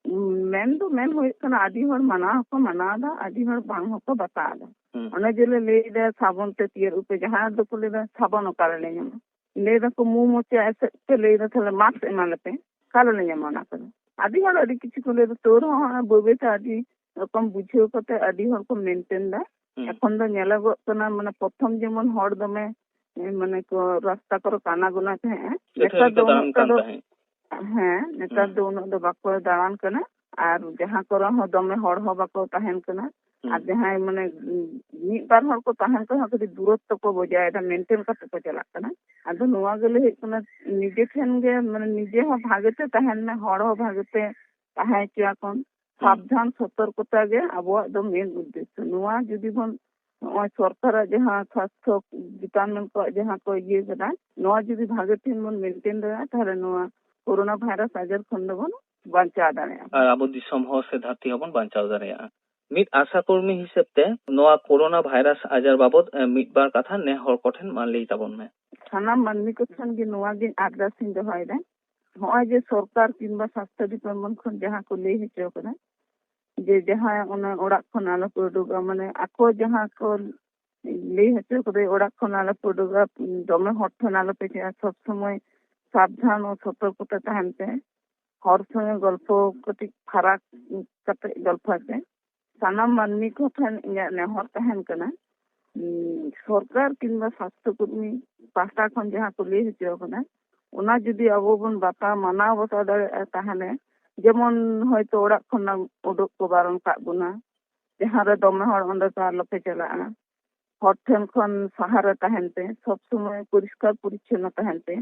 ᱩᱸ, ᱢᱮᱱ ᱫᱚ ᱢᱮᱱ ᱦᱩᱭᱩᱜ ᱠᱟᱱᱟ, ᱟᱹᱰᱤ ᱦᱚᱲ ᱢᱟᱱᱟᱣ ᱦᱚᱸᱠᱚ ᱢᱟᱱᱟᱣ ᱮᱫᱟ, ᱟᱹᱰᱤ ᱦᱚᱲ ᱵᱟᱝ ᱦᱚᱸᱠᱚ ᱵᱟᱛᱟᱣ ᱮᱫᱟ᱾ ᱦᱩᱸ᱾ ᱚᱱᱮ ᱡᱮᱞᱮ ᱞᱟᱹᱭ ᱮᱫᱟ ᱥᱟᱵᱚᱱ ᱛᱮ ᱛᱤᱭᱟᱹᱨ ᱩᱯᱮ, ᱡᱟᱦᱟᱸᱭ ᱫᱚᱠᱚ ᱞᱟᱹᱭ ᱮᱫᱟ ᱥᱟᱵᱚᱱ ᱚᱠᱟ ᱨᱮᱞᱮ ᱧᱟᱢᱟ, ᱞᱟᱹᱭ ᱫᱟᱠᱚ ᱢᱩ ᱢᱚᱪᱟ ᱮᱥᱮᱫ ᱯᱮ, ᱞᱟᱹᱭ ᱮᱫᱟ ᱛᱟᱦᱞᱮ ᱢᱟᱥᱠ ᱮᱢᱟ ᱞᱮᱯᱮ, ᱚᱠᱟ ᱨᱮᱞᱮ ᱧᱟᱢᱟ ᱚᱱᱟ ᱠᱚᱫᱚ? ᱟᱹᱰᱤ ᱦᱚᱲ ᱟᱹᱰᱤ ᱠᱤᱪᱷᱩ ᱠᱚ ᱞᱟᱹᱭ ᱮᱫᱟ, ᱛᱟᱹᱣ ᱨᱮᱦᱚᱸ ᱦᱚᱸᱜᱼᱚᱭ ᱵᱟᱹᱭ ᱵᱟᱹᱭ ᱛᱮ ᱟᱹᱰᱤ ᱨᱚᱠᱚᱢ ᱵᱩᱡᱷᱟᱹᱣ ᱠᱟᱛᱮ ᱟᱹᱰᱤ ᱦᱚᱲ ᱠᱚ ᱢᱮᱱᱴᱮᱱ ᱮᱫᱟ᱾ ᱦᱩᱸ᱾ ᱮᱠᱷᱚᱱ ᱫᱚ ᱧᱮᱞᱚᱜᱚᱜ ᱠᱟᱱᱟ, ᱢᱟᱱᱮ ᱯᱨᱚᱛᱷᱚᱢ ᱡᱮᱢᱚᱱ ᱦᱚᱲ ᱫᱚᱢᱮ, ᱮ, ᱢᱟᱱᱮ ᱠᱚ ᱨᱟᱥᱛᱟ ᱠᱚᱨᱮ ᱠᱚ ᱟᱱᱟᱜᱚᱱᱟ ᱛᱟᱦᱮᱸᱜᱼᱟ, ᱟᱹᱛᱷᱟᱹᱲᱤ ᱱᱮᱛᱟᱨ ᱠᱚ ᱫᱚ ᱫᱟᱬᱟᱱ ᱩᱱᱟᱹᱜ ᱴᱟ ᱠᱟᱱ ᱫᱚ, ᱛᱟᱦᱮᱸᱫ᱾ ᱦᱮᱸ, ᱱᱮᱛᱟᱨ ᱦᱩᱸ᱾ ᱫᱚ ᱩᱱᱟᱹᱜ ᱫᱚ ᱵᱟᱠᱚ ᱫᱟᱬᱟᱱ ᱠᱟᱱᱟ᱾ ᱟᱨ ᱡᱟᱦᱟᱸ ᱠᱚᱨᱮ ᱦᱚᱸ ᱫᱚᱢᱮ ᱦᱚᱲ ᱦᱚᱸ ᱵᱟᱠᱚ ᱛᱟᱦᱮᱱ ᱠᱟᱱᱟ᱾ ᱦᱩᱸ᱾ ᱟᱨ ᱡᱟᱦᱟᱸᱭ ᱢᱟᱱᱮ, ᱩᱸ, ᱢᱤᱫ ᱵᱟᱨ ᱦᱚᱲ ᱠᱚ ᱛᱟᱦᱮᱱ ᱨᱮᱦᱚᱸ ᱠᱟᱹᱴᱤᱡ ᱫᱩᱨᱚᱛᱛᱚ ᱠᱚ ᱵᱚᱡᱟᱭᱮᱫᱟ, ᱢᱮᱱᱴᱮᱱ ᱠᱟᱛᱮ ᱠᱚ ᱪᱟᱞᱟᱜ ᱠᱟᱱᱟ᱾ ᱟᱫᱚ ᱱᱚᱣᱟ ᱜᱮ ᱞᱟᱹᱭ ᱦᱩᱭᱩᱜ ᱠᱟᱱᱟ, ᱱᱤᱡᱮ ᱴᱷᱮᱱ ᱜᱮ, ᱢᱟᱱᱮ ᱱᱤᱡᱮ ᱦᱚᱸ ᱵᱷᱟᱜᱮ ᱛᱮ ᱛᱟᱦᱮᱱ ᱢᱮ, ᱦᱚᱲ ᱦᱚᱸ ᱵᱷᱟᱜᱮ ᱛᱮ ᱛᱟᱦᱮᱸ ᱦᱚᱪᱚᱭᱟᱠᱚ᱾ ᱦᱩᱸ᱾ ᱥᱟᱵᱫᱷᱟᱱ ᱥᱚᱛᱚᱨᱠᱚᱛᱟ ᱜᱮ ᱟᱵᱚᱣᱟᱜ ᱫᱚ ᱢᱮᱱ ᱩᱫᱽᱫᱮᱥᱥᱚ᱾ ᱱᱚᱣᱟ ᱡᱩᱫᱤ ᱵᱚᱱ, ᱱᱚᱜᱼᱚᱭ ᱥᱚᱨᱠᱟᱨᱟᱜ ᱡᱟᱦᱟᱸ ᱥᱟᱥᱛᱷᱚ ᱰᱤᱯᱟᱨᱴᱢᱮᱱᱴ ᱠᱚᱣᱟᱜ ᱡᱟᱦᱟᱸ ᱠᱚ ᱤᱭᱟᱹ ᱠᱟᱫᱟ, ᱱᱚᱣᱟ ᱡᱩᱫᱤ ᱵᱷᱟᱜᱮ ᱴᱷᱤᱠ ᱵᱚᱱ ᱢᱮᱱᱴᱮᱱ ᱫᱟᱲᱮᱭᱟᱜᱼᱟ, ᱛᱟᱦᱞᱮ ᱱᱚᱣᱟ ᱠᱳᱨᱳᱱᱟ ᱵᱷᱟᱭᱨᱟᱥ ᱟᱡᱟᱨ ᱠᱷᱚᱱ ᱫᱚᱵᱚᱱ ᱵᱟᱧᱪᱟᱣ ᱫᱟᱲᱮᱭᱟᱜᱼᱟ᱾ ᱟᱨ ᱟᱵᱚ ᱫᱤᱥᱚᱢ ᱦᱚᱸ ᱥᱮ ᱫᱷᱟᱹᱨᱛᱤ ᱦᱚᱸᱵᱚᱱ ᱵᱟᱧᱪᱟᱣ ᱫᱟᱲᱮᱭᱟᱜᱼᱟ᱾ ᱢᱤᱫ ᱟᱥᱟ ᱠᱚᱨᱢᱤ ᱦᱤᱥᱟᱹᱵ ᱛᱮ ᱱᱚᱣᱟ ᱠᱳᱨᱳᱱᱟ ᱵᱷᱟᱭᱨᱟᱥ ᱟᱡᱟᱨ ᱵᱟᱵᱚᱫ, ᱮ, ᱢᱤᱫ ᱵᱟᱨ ᱠᱟᱛᱷᱟ ᱱᱮ ᱦᱚᱲ ᱠᱚᱴᱷᱮᱱ ᱢᱟ ᱞᱟᱹᱭ ᱛᱟᱵᱚᱱ ᱢᱮ᱾ ᱥᱟᱱᱟᱢ ᱢᱟᱹᱱᱢᱤ ᱠᱚᱴᱷᱮᱱ ᱜᱮ ᱱᱚᱣᱟ ᱜᱤᱧ ᱟᱨᱫᱟᱥ ᱤᱧ ᱫᱚᱦᱚᱭᱮᱫᱟ, ᱱᱚᱜᱼᱚᱭ ᱡᱮ ᱥᱚᱨᱠᱟᱨ ᱠᱤᱝᱵᱟ ᱥᱟᱥᱛᱷᱚ ᱰᱤᱯᱟᱨᱴᱢᱮᱱᱴ ᱠᱷᱚᱱ ᱡᱟᱦᱟᱸ ᱠᱚ ᱞᱟᱹᱭ ᱦᱚᱪᱚ ᱠᱟᱫᱟ, ᱡᱮ ᱡᱟᱦᱟᱸᱭ ᱚᱱᱟ ᱚᱲᱟᱜ ᱠᱷᱚᱱ ᱟᱞᱚ ᱯᱮ ᱩᱰᱩᱠᱚᱜᱼᱟ, ᱢᱟᱱᱮ ᱟᱠᱚ ᱡᱟᱦᱟᱸ ᱠᱚ ᱞᱟᱹᱭ ᱦᱚᱪᱚ ᱠᱟᱫᱟ, ᱚᱲᱟᱜ ᱠᱷᱚᱱ ᱟᱞᱚ ᱯᱮ ᱩᱰᱩᱠᱚᱜᱼᱟ, ᱫᱚᱢᱮ ᱦᱚᱲ ᱴᱷᱮᱱ ᱟᱞᱚ ᱯᱮ ᱪᱟᱞᱟᱜᱼᱟ, ᱥᱚᱵ ᱥᱚᱢᱚᱭ ᱥᱟᱵᱫᱷᱟᱱ ᱚ ᱥᱚᱛᱚᱨᱠᱚᱛᱟ ᱛᱟᱦᱮᱱ ᱯᱮ, ᱦᱚᱲ ᱥᱚᱸᱜᱮ ᱜᱚᱞᱯᱚ ᱠᱟᱹᱴᱤᱡ ᱯᱷᱟᱨᱟᱠ ᱠᱟᱛᱮ ᱜᱚᱞᱯᱚᱭ ᱯᱮ᱾ ᱥᱟᱱᱟᱢ ᱢᱟᱹᱱᱢᱤ ᱠᱚ ᱴᱷᱮᱱ ᱤᱧᱟᱹᱜ ᱱᱮᱦᱚᱨ ᱛᱟᱦᱮᱱ ᱠᱟᱱᱟ, ᱩᱸ, ᱥᱚᱨᱠᱟᱨ ᱠᱤᱝᱵᱟ ᱥᱟᱥᱛᱷᱚ ᱠᱚᱨᱢᱤ ᱯᱟᱦᱴᱟ ᱠᱷᱚᱱ ᱡᱟᱦᱟᱸ ᱠᱚ ᱞᱟᱹᱭ ᱦᱚᱪᱚ ᱠᱟᱱᱟ, ᱚᱱᱟ ᱡᱩᱫᱤ ᱟᱵᱚ ᱵᱚᱱ ᱵᱟᱛᱟᱣ, ᱢᱟᱱᱟᱣ ᱵᱟᱛᱟᱣ ᱫᱟᱲᱮᱭᱟᱜᱼᱟ, ᱛᱟᱦᱚᱞᱮ ᱡᱮᱢᱚᱱ ᱦᱚᱭᱛᱚ ᱚᱲᱟᱜ ᱠᱷᱚᱱᱟᱜ ᱩᱰᱩᱠ ᱠᱚ ᱵᱟᱨᱚᱱ ᱠᱟᱜ ᱵᱚᱱᱟ, ᱡᱟᱦᱟᱸ ᱨᱮ ᱫᱚᱢᱮ ᱦᱚᱲ, ᱚᱸᱰᱮ ᱫᱚ ᱟᱞᱚᱯᱮ ᱪᱟᱞᱟᱜᱼᱟ᱾ ᱦᱚᱲ ᱴᱷᱮᱱ ᱠᱷᱚᱱ ᱥᱟᱦᱟ ᱨᱮ ᱛᱟᱦᱮᱱ ᱯᱮ, ᱥᱚᱵ ᱥᱚᱢᱚᱭ ᱯᱚᱨᱤᱥᱠᱟᱨ ᱯᱚᱨᱤᱪᱷᱚᱱᱱᱚ ᱛᱟᱦᱮᱱ ᱯᱮ,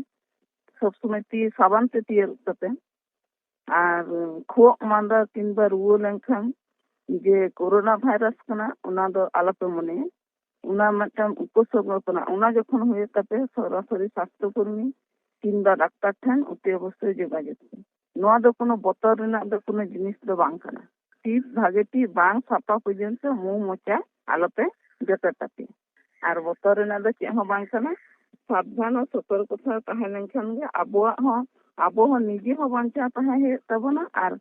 ᱥᱚᱵ ᱥᱚᱢᱚᱭ ᱛᱤ ᱥᱟᱵᱟᱱ ᱛᱮ ᱛᱤ ᱟᱹᱨᱩᱵ ᱛᱟᱯᱮ᱾ ᱟᱨ ᱠᱷᱩᱜ ᱢᱟᱸᱫᱟ ᱠᱤᱝᱵᱟ ᱨᱩᱣᱟᱹ ᱞᱮᱱᱠᱷᱟᱱ ᱡᱮ ᱠᱳᱨᱳᱱᱟ ᱵᱷᱟᱭᱨᱟᱥ ᱠᱟᱱᱟ, ᱚᱱᱟ ᱫᱚ ᱟᱞᱚᱯᱮ ᱢᱚᱱᱮᱭᱟ᱾ ᱚᱱᱟ ᱢᱤᱫᱴᱟᱝ ᱩᱯᱚᱥᱚᱨᱜᱚ ᱠᱟᱱᱟ᱾ ᱚᱱᱟ ᱡᱚᱠᱷᱚᱱ ᱦᱩᱭᱩᱜ ᱛᱟᱯᱮ, ᱥᱚᱨᱟᱥᱚᱨᱤ ᱥᱟᱥᱛᱷᱚ ᱠᱚᱨᱢᱤ ᱠᱤᱝᱵᱟ ᱰᱟᱠᱛᱟᱨ ᱴᱷᱮᱱ ᱚᱛᱤ ᱚᱵᱚᱥᱥᱳᱭ ᱡᱳᱜᱟᱡᱳᱜᱽ ᱯᱮ᱾ ᱱᱚᱣᱟ ᱫᱚ ᱠᱳᱱᱳ ᱵᱚᱛᱚᱨ ᱨᱮᱱᱟᱜ ᱫᱚ ᱠᱳᱱᱳ ᱡᱤᱱᱤᱥ ᱫᱚ ᱵᱟᱝ ᱠᱟᱱᱟ᱾ ᱛᱤ ᱵᱷᱟᱜᱮ ᱴᱷᱤᱠ ᱵᱟᱝ ᱥᱟᱯᱷᱟ ᱯᱚᱨᱡᱚᱱᱛᱚ ᱢᱩ ᱢᱚᱪᱟ ᱟᱞᱚᱯᱮ ᱡᱚᱴᱮᱫ ᱛᱟᱯᱮᱭᱟ᱾ ᱟᱨ ᱵᱚᱛᱚᱨ ᱨᱮᱱᱟᱜ ᱫᱚ ᱪᱮᱫ ᱦᱚᱸ ᱵᱟᱝ ᱠᱟᱱᱟ᱾ ᱥᱟᱵᱫᱷᱟᱱ ᱟᱨ ᱥᱚᱛᱚᱨᱠᱚᱛᱟ ᱛᱟᱦᱮᱸ ᱞᱮᱱᱠᱷᱟᱱ ᱜᱮ ᱟᱵᱚᱣᱟᱜ ᱦᱚᱸ, ᱟᱵᱚ ᱦᱚᱸ ᱱᱤᱡᱮ ᱦᱚᱸ ᱵᱟᱧᱪᱟᱣ ᱛᱟᱦᱮᱸ ᱦᱩᱭᱩᱜ ᱛᱟᱵᱚᱱᱟ, ᱟᱨ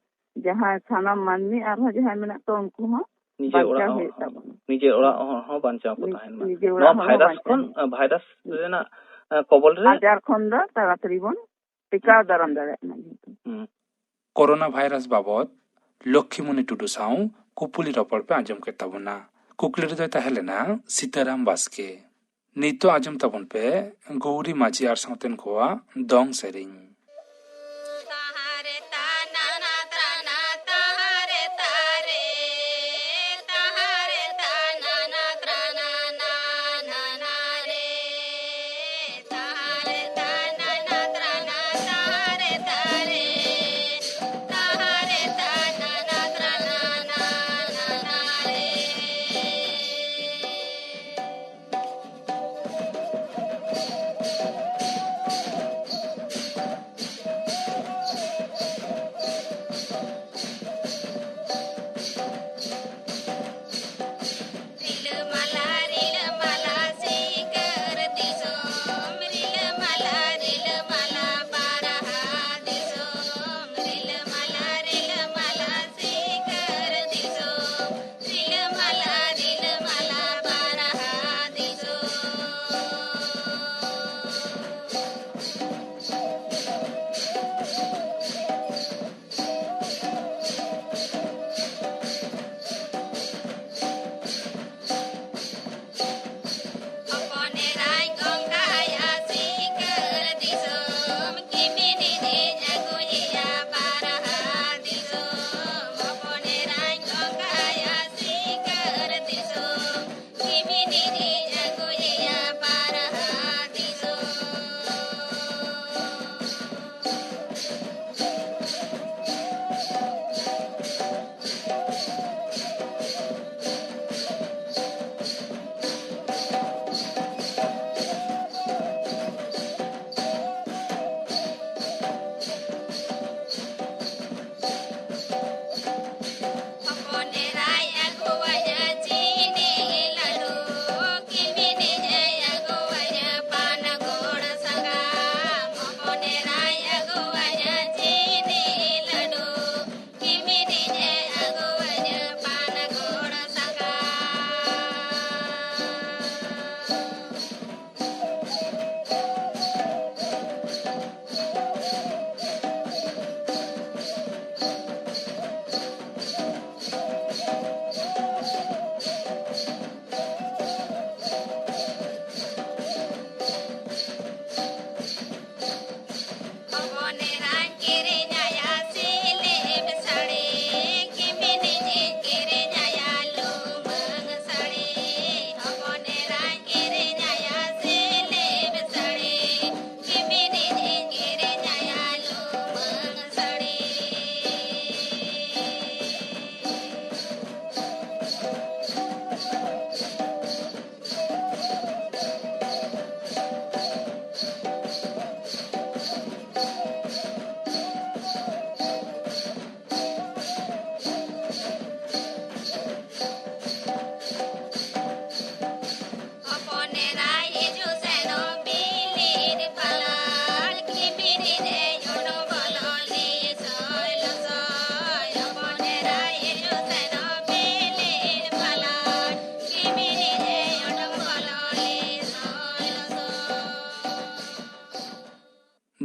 ᱡᱟᱦᱟᱸᱭ ᱥᱟᱱᱟᱢ ᱢᱟᱹᱱᱢᱤ ᱟᱨᱦᱚᱸ ᱡᱟᱦᱟᱸᱭ ᱢᱮᱱᱟᱜ ᱠᱚᱣᱟ, ᱩᱱᱠᱩ ᱦᱚᱸ ᱱᱤᱡᱮ ᱵᱟᱧᱪᱟᱣ ᱚᱲᱟᱜ ᱦᱚᱲ ᱦᱩᱭᱩᱜ ᱦᱚᱸ, ᱛᱟᱵᱚᱱᱟ᱾ ᱱᱤᱡᱮ ᱚᱲᱟᱜ ᱦᱚᱲ ᱦᱚᱸ ᱵᱟᱧᱪᱟᱣ ᱠᱚ ᱱᱤ-, ᱛᱟᱦᱮᱱ ᱢᱟ᱾ ᱱᱤᱡᱮ ᱱᱚᱣᱟ ᱚᱲᱟᱜ ᱦᱚᱲ ᱦᱚᱸ ᱵᱷᱟᱭᱨᱟᱥ ᱵᱟᱧᱪᱟᱣ ᱠᱷᱚᱱ, ᱦᱩᱭᱩᱜ ᱟ, ᱵᱷᱟᱭᱨᱟᱥ ᱨᱮᱱᱟᱜ, ᱟ, ᱠᱚᱵᱚᱞ ᱨᱮ ᱟᱡᱟᱨ ᱠᱷᱚᱱ ᱫᱚ ᱛᱟᱲᱟᱛᱟᱲᱤ ᱵᱚᱱ ᱴᱮᱠᱟᱣ ᱫᱟᱨᱟᱢ ᱫᱟᱲᱮᱭᱟᱜ ᱢᱟ ᱡᱮᱦᱮᱛᱩ᱾ ᱦᱩᱸ᱾ ᱠᱳᱨᱳᱱᱟ ᱵᱷᱟᱭᱨᱟᱥ ᱵᱟᱵᱚᱫ ᱞᱚᱠᱠᱷᱤᱢᱩᱱᱤ ᱴᱩᱰᱩ ᱥᱟᱶ ᱠᱩᱯᱩᱞᱤ ᱨᱚᱯᱚᱲ ᱯᱮ ᱟᱸᱡᱚᱢ ᱠᱮᱫ ᱛᱟᱵᱚᱱᱟ᱾ ᱠᱩᱠᱞᱤ ᱨᱮᱫᱚᱭ ᱛᱟᱦᱮᱸ ᱞᱮᱱᱟ ᱥᱤᱛᱟᱨᱟᱢ ᱵᱟᱥᱠᱮ᱾ ᱱᱤᱛᱚᱜ ᱟᱸᱡᱚᱢ ᱛᱟᱵᱚᱱ ᱯᱮ ᱜᱳᱣᱨᱤ ᱢᱟᱹᱡᱷᱤ ᱟᱨ ᱥᱟᱶᱛᱮᱱ ᱠᱚᱣᱟᱜ ᱫᱚᱝ ᱥᱮᱨᱮᱧ᱾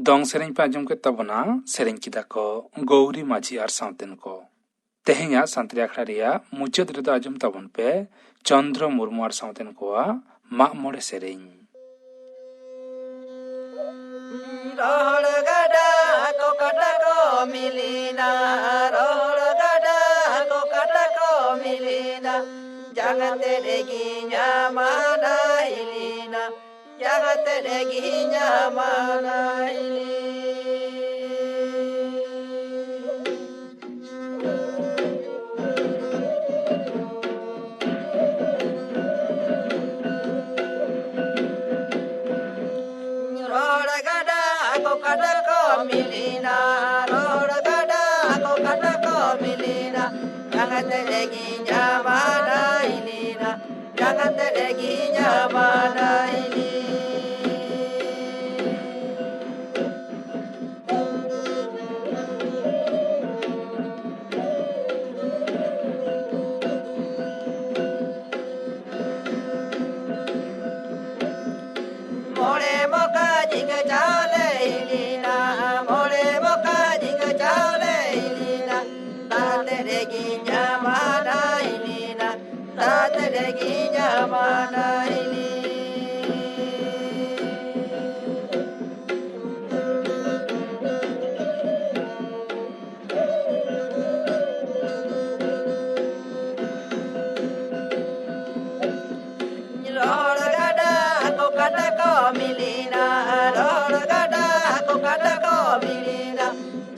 ᱫᱚᱝ ᱥᱮᱨᱮᱧ ᱯᱮ ᱟᱸᱡᱚᱢ ᱠᱮᱫ ᱛᱟᱵᱚᱱᱟ, ᱥᱮᱨᱮᱧ ᱠᱮᱫᱟ ᱠᱚ ᱜᱳᱣᱨᱤ ᱢᱟᱹᱡᱷᱤ ᱟᱨ ᱥᱟᱶᱛᱮᱱ ᱠᱚ᱾ ᱛᱮᱦᱮᱧᱟᱜ ᱥᱟᱱᱛᱟᱲᱤ ᱟᱠᱷᱲᱟ ᱨᱮᱭᱟᱜ ᱢᱩᱪᱟᱹᱫ ᱨᱮᱫᱚ ᱟᱸᱡᱚᱢ ᱛᱟᱵᱚᱱ ᱯᱮ ᱪᱚᱱᱫᱨᱚ ᱢᱩᱨᱢᱩ ᱟᱨ ᱥᱟᱶᱛᱮᱱ ᱠᱚᱣᱟᱜ ᱢᱟᱜ ᱢᱚᱬᱮ ᱥᱮᱨᱮᱧ᱾ ᱨᱚᱦᱚᱲ ᱜᱟᱰᱟ ᱠᱚ ᱠᱟᱴᱟ ᱠᱚ ᱢᱤᱞᱤᱱᱟ, ᱨᱚᱦᱚᱲ ᱜᱟᱰᱟ ᱠᱚ ᱠᱟᱴᱟ ᱠᱚ ᱢᱤᱞᱤᱱᱟ, ᱡᱟᱸᱜᱟ ᱛᱮ ᱨᱮᱜᱤᱧ ᱟᱢᱟᱫᱟ ᱦᱤᱞᱤᱱᱟ, ᱡᱟᱸᱜᱟ ᱛᱮ ᱨᱮᱜᱤᱧ ᱟᱢᱟᱫᱟ ᱦᱤᱞᱤᱱᱟ᱾ ᱨᱚᱲ ᱜᱟᱰᱟ ᱠᱚ ᱠᱟᱴᱟ ᱠᱚ ᱢᱤᱞᱤᱱᱟ, ᱨᱚᱲ ᱜᱟᱰᱟ ᱠᱚ ᱠᱟᱴᱟ ᱠᱚ ᱢᱤᱞᱤᱱᱟ, ᱡᱟᱸᱜᱟ ᱛᱮ ᱨᱮᱜᱤᱧ ᱟᱢᱟᱫᱟ ᱦᱤᱞᱤᱱᱟ, ᱡᱟᱸᱜᱟ ᱛᱮ ᱨᱮᱜᱤᱧ ᱟᱢᱟᱫᱟ ᱦᱤᱞᱤᱱᱟ᱾ ᱢᱚᱬᱮ ᱢᱚᱠᱟ ᱡᱷᱤᱸᱜᱟᱹ ᱪᱟᱣᱞᱮ ᱦᱤᱞᱤᱱᱟ, ᱢᱚᱬᱮ ᱢᱚᱠᱟ ᱡᱷᱤᱸᱜᱟᱹ ᱪᱟᱣᱞᱮ ᱦᱤᱞᱤᱱᱟ, ᱫᱟᱜ ᱨᱮᱜᱤᱧ ᱟᱢᱟᱫᱟ ᱦᱤᱞᱤᱱᱟ, ᱫᱟᱜ ᱨᱮᱜᱤᱧ ᱟᱢᱟᱫᱟ ᱦᱤᱞᱤᱱᱟ᱾ ᱨᱚᱲ ᱜᱟᱰᱟ ᱠᱚ ᱠᱟᱴᱟ ᱠᱚ ᱢᱤᱞᱤᱱᱟ, ᱨᱚᱲ ᱜᱟᱰᱟ ᱠᱚ ᱠᱟᱴᱟ ᱠᱚ ᱢᱤᱞᱤᱱᱟ,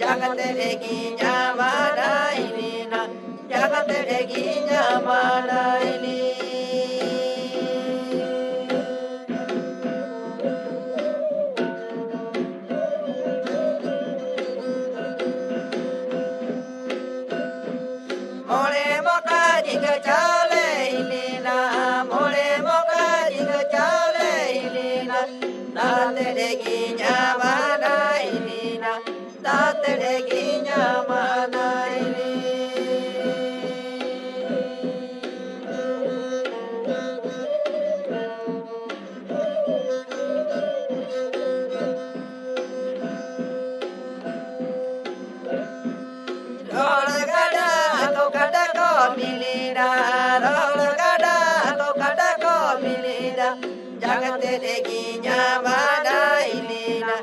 ᱡᱟᱸᱜᱟ ᱛᱮ ᱨᱮᱜᱤᱧ ᱟᱢᱟᱫᱟ ᱦᱤᱞᱤᱱᱟ, ᱡᱟᱸᱜᱟ ᱛᱮ ᱨᱮᱜᱤᱧ ᱟᱢᱟᱫᱟ ᱦᱤᱞᱤᱱᱟ᱾ ᱢᱚᱬᱮ ᱢᱚᱠᱟ ᱡᱷᱤᱸᱜᱟᱹ ᱪᱟᱣᱞᱮ ᱦᱤᱞᱤᱱᱟ, ᱢᱚᱬᱮ ᱢᱚᱠᱟ ᱡᱷᱤᱸᱜᱟᱹ ᱪᱟᱣᱞᱮ ᱦᱤᱞᱤᱱᱟ, ᱫᱟᱜ ᱨᱮᱜᱤᱧ ᱟᱢᱟᱫᱟ ᱦᱤᱞᱤᱱᱟ, ᱫᱟᱜ ᱨᱮᱜᱤᱧ ᱟᱢᱟᱫᱟ ᱦᱤᱞᱤᱱᱟ᱾ ᱡᱟᱸᱜᱟ ᱛᱮᱫ ᱜᱮ ᱧᱟᱢᱟᱱᱟᱭ ᱞᱮᱱᱟ,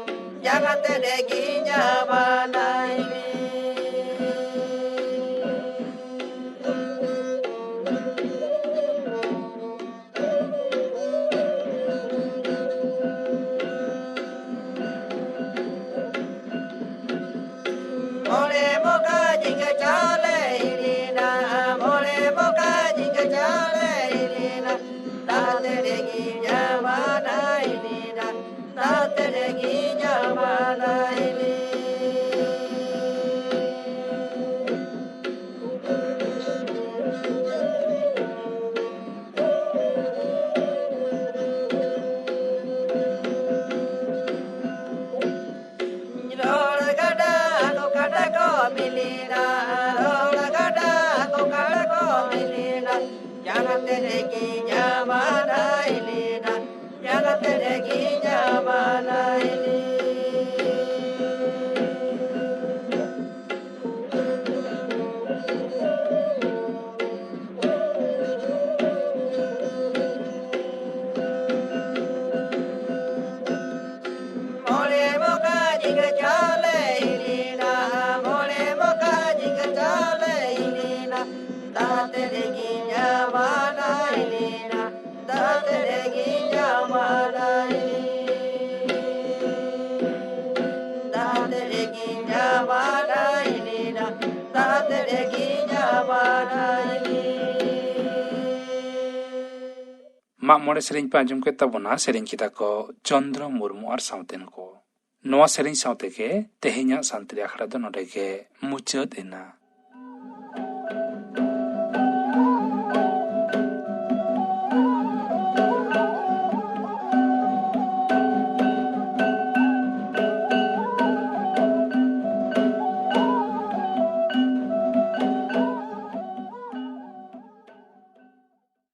ᱡᱟᱸᱜᱟ ᱛᱮᱫ ᱜᱮ ᱧᱟᱢᱟᱱᱟᱭ ᱞᱮᱱᱟ᱾ ᱢᱚᱬᱮ ᱢᱚᱠᱟ ᱡᱤᱸᱜᱟᱹ ᱪᱟᱣᱞᱮ ᱦᱤᱲᱤᱱᱟ, ᱢᱚᱬᱮ ᱢᱚᱠᱟ ᱡᱤᱸᱜᱟᱹ ᱪᱟᱣᱞᱮ ᱦᱤᱲᱤᱱᱟ, ᱫᱟᱜ ᱛᱮᱨᱮ ᱜᱮ ᱧᱟᱢᱟᱱᱟ ᱦᱤᱲᱤᱱᱟ, ᱫᱟᱜ ᱛᱮᱨᱮ ᱜᱮ ᱧᱟᱢᱟᱱᱟ ᱦᱤᱲᱤᱱᱟ᱾ ᱨᱚᱲ ᱜᱟᱰᱟ ᱠᱚ ᱠᱟᱰᱟ ᱠᱚ ᱢᱤᱞᱤᱱᱟ, ᱨᱚᱲ ᱜᱟᱰᱟ ᱠᱚ ᱠᱟᱰᱟ ᱠᱚ ᱢᱤᱞᱤᱱᱟ, ᱡᱟᱸᱜᱟ ᱛᱮᱨᱮ ᱜᱮ ᱧᱟᱢᱟᱱᱟᱭ ᱞᱮᱱᱟ, ᱡᱟᱸᱜᱟ ᱛᱮᱨᱮ ᱜᱮ ᱧᱟᱢᱟᱱᱟᱭ ᱞᱮᱱᱟ᱾ ᱢᱚᱬᱮ ᱢᱚᱠᱟ ᱡᱤᱸᱜᱟᱹ ᱪᱟᱣᱞᱮ ᱦᱤᱲᱤᱱᱟ, ᱢᱚᱬᱮ ᱢᱚᱠᱟ ᱡᱤᱸᱜᱟᱹ ᱪᱟᱣᱞᱮ ᱦᱤᱲᱤᱱᱟ, ᱫᱟᱜ ᱛᱮᱨᱮ ᱜᱮ ᱧᱟᱢᱟᱱᱟᱭ ᱞᱮᱱᱟ, ᱫᱟᱜ ᱛᱮᱨᱮ ᱜᱮ ᱧᱟᱢᱟᱱᱟᱭ ᱞᱮᱱᱟ, ᱫᱟᱜ ᱛᱮᱨᱮ ᱜᱮ ᱧᱟᱢᱟᱱᱟᱭ ᱞᱮᱱᱟ, ᱫᱟᱜ ᱛᱮᱨᱮ ᱜᱮ ᱧᱟᱢᱟᱱᱟᱭ ᱞᱮᱱᱟ᱾ ᱢᱟᱜ ᱢᱚᱬᱮ ᱥᱮᱨᱮᱧ ᱯᱮ ᱟᱸᱡᱚᱢ ᱠᱮᱫ ᱛᱟᱵᱚᱱᱟ, ᱥᱮᱨᱮᱧ ᱠᱮᱫᱟ ᱠᱚ ᱪᱚᱱᱫᱨᱚ ᱢᱩᱨᱢᱩ ᱟᱨ ᱥᱟᱶᱛᱮᱱ ᱠᱚ᱾ ᱱᱚᱣᱟ ᱥᱮᱨᱮᱧ ᱥᱟᱶ ᱛᱮᱜᱮ ᱛᱮᱦᱮᱧᱟᱜ ᱥᱟᱱᱛᱟᱲᱤ ᱟᱠᱷᱲᱟ ᱫᱚ ᱱᱚᱰᱮ ᱜᱮ ᱢᱩᱪᱟᱹᱫ ᱮᱱᱟ᱾